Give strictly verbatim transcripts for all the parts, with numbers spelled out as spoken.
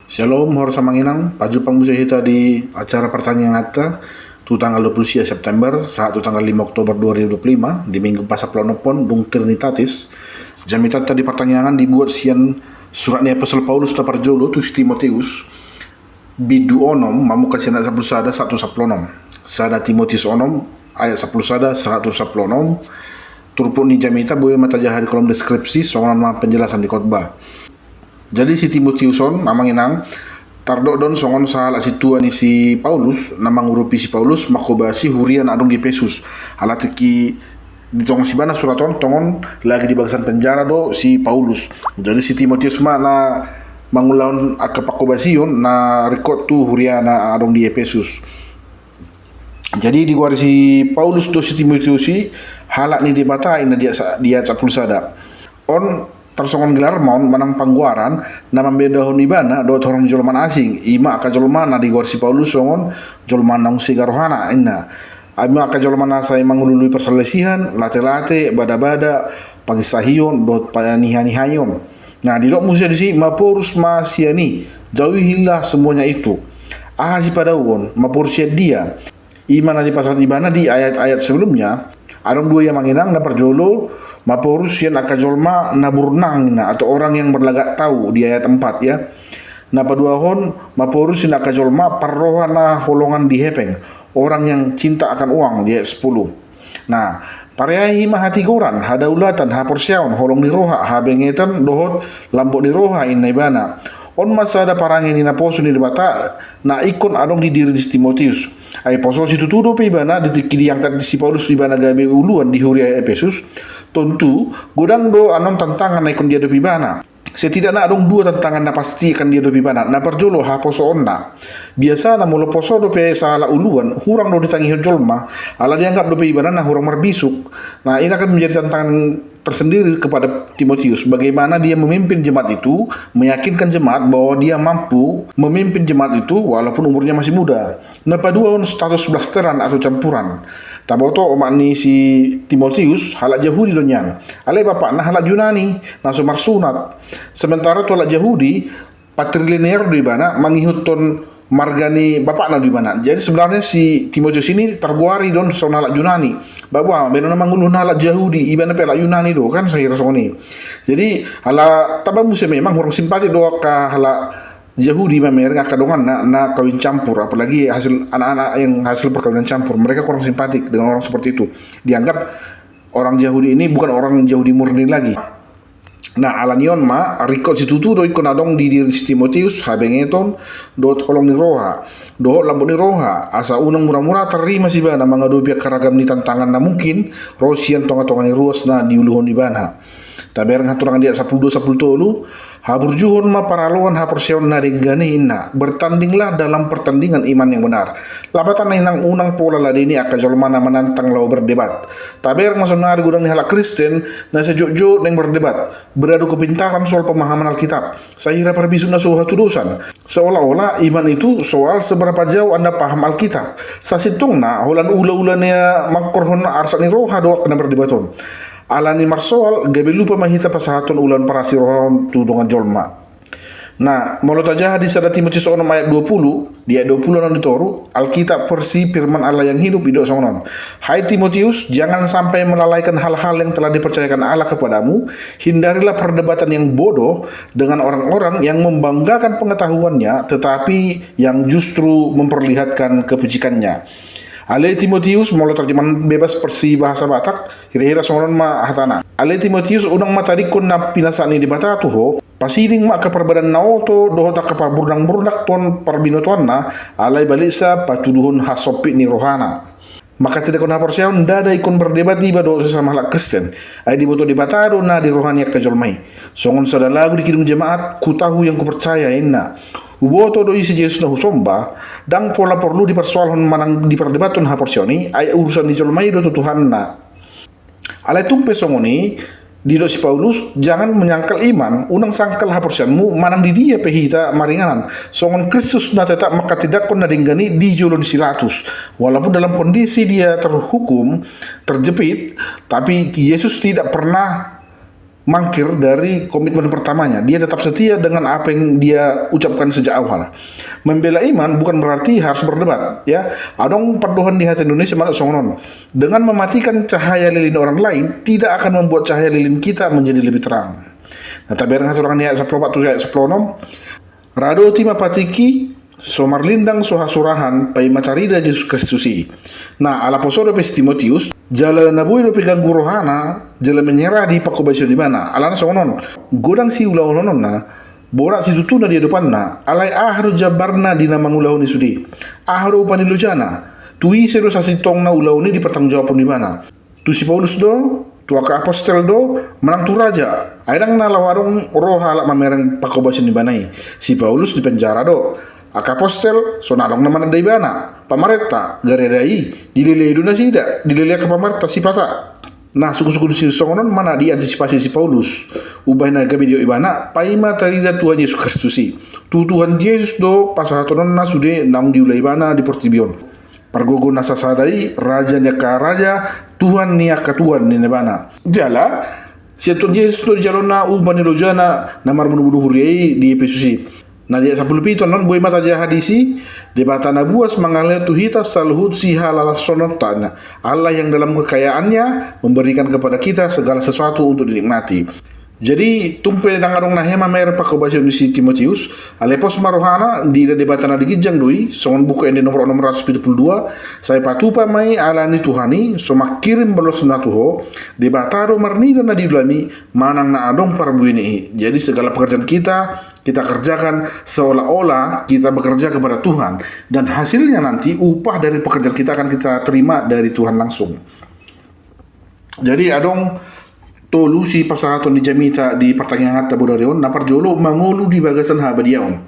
Shalom, horas amang inang. Pajumpang muse hita di acara partangianganta tu tanggal dua puluh sia September sahat tu tanggal lima Oktober dua ribu dua puluh lima, di Minggu pasampuluonomhon dung Trinitatis. Jamitanta di partangiangan dibuat sian surat ni apostel Paulus na parjolo tu si Timoteus, bindu onom, mamungka sian ayat sampulu sada sahat tu sampulu onom. Sada Timoteus onom ayat sampulu sada sahat tu sampulu onom. Turpuk ni jamita boi ma tajaha di kolom deskripsi, songon on ma penjelasan di khotbah. Jadi si Timoteus on, amang inang, tardok do on songon sahalak sintua ni si Paulus, na mangurupi si Paulus manghobasi huria na adong di Epesus. Ala tingki ditongas ibana surat on, tongon lagi di bagasan penjara do si Paulus. Jadi si Timoteus ma na mangulahon angka panghobasion na ringkot tu huria na adong di Epesus. Jadi digoari si Paulus do si Timoteus i halak ni Debata, inna di ayat sa-, di ayat sampulu sada. On tarsongon gelar ma on manang panggoaran na mambedahon ibana dohot horong ni jolma na asing. I ma angka jolma na digoar si Paulus songon jolma naung sega rohana, inna. I ma angka jolma na sai mangulului parsalisihan, late-late, bada-bada, panginsahion dohot paniha-nihaion. Nah, didok muse disi, maporus ma sian i, jauhilah semuanya itu. Aha sipadauon, maporus sian dia? I ma na dipasahat ibana di ayat-ayat sebelumnya. Adong dua i, amang inang. Na parjolo, maporus sian angka jolma na burnang, inna, atau orang yang berlagak tahu, di ayat empat, ya. Na paduahon, maporus sian angka jolma parroha na holongan di hepeng, orang yang cinta akan uang, di ayat sepuluh. Nah, pareahi ma hatigoran, hadaulatan, haporseaon, holong ni roha, habengetan dohot lambok ni roha, inna ibana. On ma sada parange ni naposo ni Debata na ingkon adong di diri ni si Timoteus. Ai poso situtu dope ibana di tingki diangkat si Paulus ibana gabe uluan di huria Epesus. Tontu godang do annon tantangan na ingkon diadopi ibana. Setidakna adong dua tantangan na pasti akan diadopi ibana. Na parjolo, haposoonna. Biasana molo poso dope sahalak uluan, hurang do ditangihon jolma, ala dianggap dope ibana na hurang marbisuk. Nah, ini akan menjadi tantangan tersendiri kepada Timoteus, bagaimana dia memimpin jemaat itu, meyakinkan jemaat bahwa dia mampu memimpin jemaat itu walaupun umurnya masih muda. Na paduahon, status blasteran atau campuran. Taboto omak ni si Timoteus halak Jahudi do nian. Alai bapakna halak Junani, na so marsunat. Sementara tu halak Jahudi, patrilinear do ibana, mangihuthon marga ni bapakna do ibana. Jadi sebenarnya si Timoteus ini tergoari do on songon halak Junani. Ba boha, baen on manguluhon halak Jahudi, ibana pe halak Junani do, kan, sahira songon i. Jadi, ala tamba muse memang hurang simpatik do angka halak Jahudi mamereng angka donganna na kawin campur, apalagi hasil, anak-anak yang hasil perkawinan campur. Mereka kurang simpatik dengan orang seperti itu. Dianggap orang Jahudi ini bukan orang Jahudi murni lagi. Nah, ala ni on ma, ringkot situtu do ingkon adong di diri ni si Timoteus habengeton dohot holong ni roha dohot lambok ni roha, asa unang mura-mura tarrima ibana mangadopi angka ragam ni tantangan na mungkin ro sian tonga-tonga ni ruas na diuluhon ibana. Tabereng haturangan di ayat sampulu dua sampulu tolu, haburjuhon ma paraloan haporseaon na denggan i, inna, bertandinglah dalam pertandingan iman yang benar. Lapatanna, inang, unang pola ladeni angka jolma na manantang laho berdebat. Tabereng ma saonari godang ni halak Kristen na sai jotjot naeng berdebat, beradu kepintaran soal pemahaman Alkitab, sahira parbisukna so hatudosan. Seolah-olah iman itu soal seberapa jauh Anda paham Alkitab. Sasintongna holan ula-ula na mangkorhon arsak ni roha do angka na berdebat on. Ala ni marsoal, gabe lupa ma hita pasahathon ulaon parasi roha on tu dongan jolma. Nah, molo tajaha di sada Timoteus onom ayat dua puluh, di ayat dua puluh annon di toru, Alkitab versi Firman Allah yang Hidup, didok songon on. Hai Timoteus, jangan sampai melalaikan hal-hal yang telah dipercayakan Allah kepadamu, hindarilah perdebatan yang bodoh dengan orang-orang yang membanggakan pengetahuannya, tetapi yang justru memperlihatkan kepicikannya. Ale Timoteus, molo terjemahan bebas versi bahasa Batak, hira-hira songon on ma hatana. Ale Timoteus, unang ma tadingkon na pinasahat ni Debata tu ho, pasiding ma angka parbadaan na oto dohot angka parburnang-burnang tu parbinotoanna, alai baliksa patuduhon hasompit ni rohana. Manghatindanghon haporseaon, ndada ingkon berdebat iba dohot sesama halak Kristen. Ai diboto Debata do na di roha ni angka jolma i. Songon sada lagu di kidung jemaat, ku tahu yang ku percaya, inna. Huboto do ise Jesus na husomba, ndang pola porlu diparsoalhon manang diperdebathon haporseaon i, ai urusan ni jolma i do tu Tuhanna. Alai tung pe songon i, didok si Paulus, jangan menyangkal iman, unang sangkal haporseaonmu, manang di dia pe hita maringanan. Songon Kristus na tetap manghatindanghon na denggan i di jolo ni si Pilatus. Walaupun dalam kondisi dia terhukum, terjepit, tapi Yesus tidak pernah mangkir dari komitmen pertamanya. Dia tetap setia dengan apa yang dia ucapkan sejak awal. Membela iman bukan berarti harus berdebat, ya. Adong pandohan di hata Indonesia manang songon on. Dengan mematikan cahaya lilin orang lain, tidak akan membuat cahaya lilin kita menjadi lebih terang. Nah, tabereng haturangan ni ayat sampulu opat tu ayat sampulu onom. Radoti ma patikki, so marlindang so hasurahan, paima tarida Jesus Kristus i. Nah, ala poso dope si Timoteus, jala na boi dope ganggu rohana, jala menyerah di pangkobasion ibana. Alana songon on, godang siulahononna, borat situtuna di adopanna, alai aha do jambarna di na mangulahon i sude? Aha do upa ni lojana? Tu ise do sasintongna ulaon i dipertanggungjawabhon ibana? Tu si Paulus do, tu angka apostel do, manang tu raja? Ai ndang na laho adong roha halak mamereng pangkobasion ibana i. Si Paulus di penjara do. Angka apostel, so na adong na mananda ibana. Pamarenta, gariada i, dilelei do nasida, dilelei angka pamarenta sipata. Nah, suku-suku ni si songon on ma na diantisipasi si Paulus. Umbahen na gabe didok ibana, paima tarida Tuhan Jesus Kristus i. Tu Tuhan Jesus do pasahatononna sude naung diula ibana di portibi on. Pargogo na sasada i, raja ni angka raja, Tuhan ni angka tuhan, ninna ibana. Jala, sian Tuhan Jesus do dijalona upa ni lojana na marbunu-bunu huria i di Epesus i. Na di ayat sampulu pitu annon, boi ma tajaha disi, Debata na buas mangalehon tu hita saluhut sihalashononta, Allah yang dalam kekayaannya memberikan kepada kita segala sesuatu untuk dinikmati. Jadi, tung pe ndang adong na hea mamereng pangkobasion ni si Timoteus, alai pos ma rohana, diida Debata na di ginjang do i, songon Buku Ende nomor onom ratus pitu pulu dua, sai patupa ma i ala ni Tuhan i, so mangkirim balosna tu ho, Debata do marnida na diulami, manang na adong parbuena i. Jadi, segala pekerjaan kita, kita kerjakan seolah-olah kita bekerja kepada Tuhan, dan hasilnya nanti upah dari pekerjaan kita akan kita terima dari Tuhan langsung. Jadi adong tolu sipasahaton ni jamita di partangianganta bodari on. Na parjolo, mangolu di bagasan habadiaon.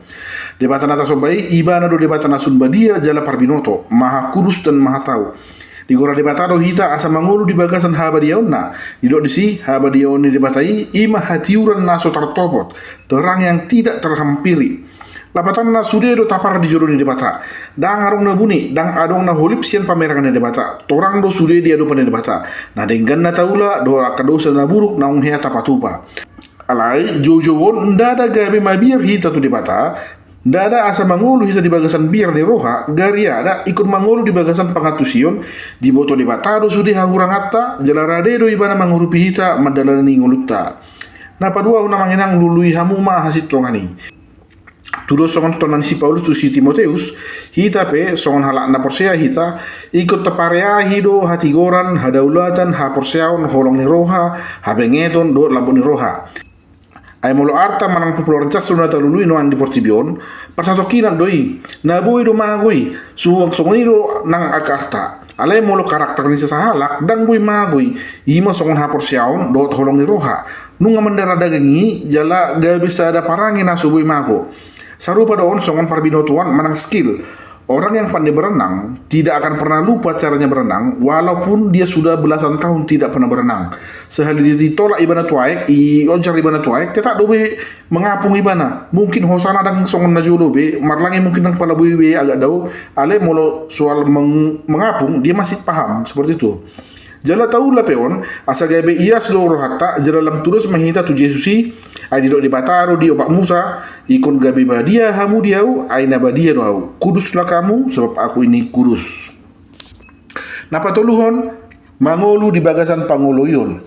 Debata na tasomba i, Ibana do Debata na sun badia jala parbinoto, maha kudus dan maha tau. Digora Debata do hita asa mangolu di bagasan habadiaonna. Didok disi, habadiaon ni Debata i, i ma hatiuran na so tartopot, terang yang tidak terhampiri. Lapatanna, sude do tapar di jolo ni Debata. Ndang adong na buni, ndang adong na holip sian pamerengan ni Debata. Torang do sude di adopan ni Debata. Na denggan na taula, dohot angka dosa na buruk naung hea tapatupa. Alai, joujou on, ndada gabe mabiar hita tu Debata, ndada asa mangolu hita di bagasan biar ni roha, gariada ingkon mangolu di bagasan pangantusion, diboto Debata do sude hahuranganta, jala rade do Ibana mangurupi hita mandalani ngolunta. Na paduahon, amang inang, lului hamu ma hasintongan i. Tudos songon tona ni si Paulus tu si Timoteus, hita pe songon halak na porsea hita, ingkon tapareahi do hatigoran, hadaulatan, haporseaon, holong ni roha, habengeton dohot lambok ni roha. Ai molo arta manang popularitas do na talului nuaeng di portibi on, parsatongkinan do i, na boi do mago i, suang songon i do nang angka arta. Alai molo karakter ni sasahalak, ndang boi mago i, i ma songon haporseaon dohot holong ni roha. Nunga mandara daging i, jala gabe sada parange na so boi mago. Sarupa do on songon parbinotoan manang skill. Orang yang pandai berenang tidak akan pernah lupa caranya berenang, walaupun dia sudah belasan tahun tidak pernah berenang. Sahali ditolak ibana tu aek, diojar ibana tu aek, tetap do be mangapung ibana. Mungkin hosana ndang songon na jolo be, marlangi mungkin ndang pala boi be agak dao, alai molo soal meng-, mangapung, dia masih paham, seperti itu. Jala taula pe on, asa gabe ias do rohanta, jala lam tudos ma hita tu Jesus i, ai didok Debata do di opat Musa, ingkon gabe badia hamu di ahu, ai na badia do ahu. Kuduslah kamu, sebab aku ini kudus. Na patoluhon, mangolu di bagasan pangoloion.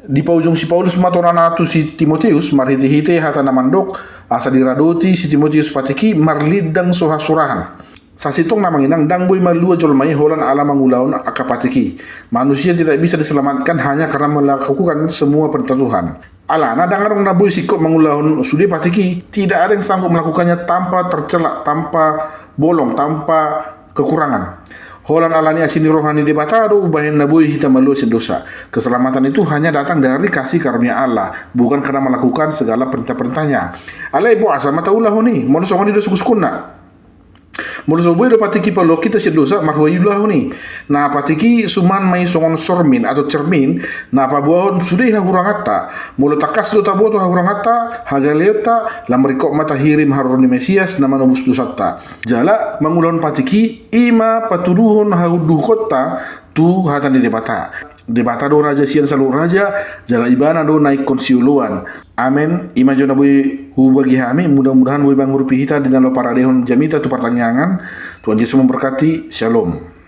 Dipaujung si Paulus ma tonana tu si Timoteus, marhitehite hata na mandok, asa diradoti si Timoteus patikki, marlindang so hasurahan. Sasintongna, amang inang, ndang boi malua jolma i holan ala mangulahon angka patikki. Manusia tidak bisa diselamatkan hanya karena melakukan semua perintah Tuhan. Alana ndang adong na boi singkop mangulahon sude patikki, tidak ada yang sanggup melakukannya tanpa tercela, tanpa bolong, tanpa kekurangan. Holan ala ni asi ni roha ni Debata do umbahen na boi hita malua sian dosa. Keselamatan itu hanya datang dari kasih karunia Allah, bukan karena melakukan segala perintah-perintahnya. Alai boasa ma taulahon i, molo songon i do sungkun-sungkunna. Molo so boi do patikki paluahon hita sian dosa, marhua iulahon i. Na patikki suman ma i songon sormin atau cermin, na paboahon sude hahuranganta. Molo tangkas do taboto hahuranganta, hagaleonta, lam ringkot ma tahirim haroro ni Mesias na manobus dosanta. Jala, mangulahon patikki, i ma patuduhon haunduhonta tu hata ni Debata. Debata do raja sian saluhut raja, jala Ibana do na ingkon sioloan. Amen. I ma jo na boi hubagi hami, mudah-mudahan boi mangurupi hita di na laho paradehon jamita tu partangiangan. Tuhan Yesus memberkati. Shalom.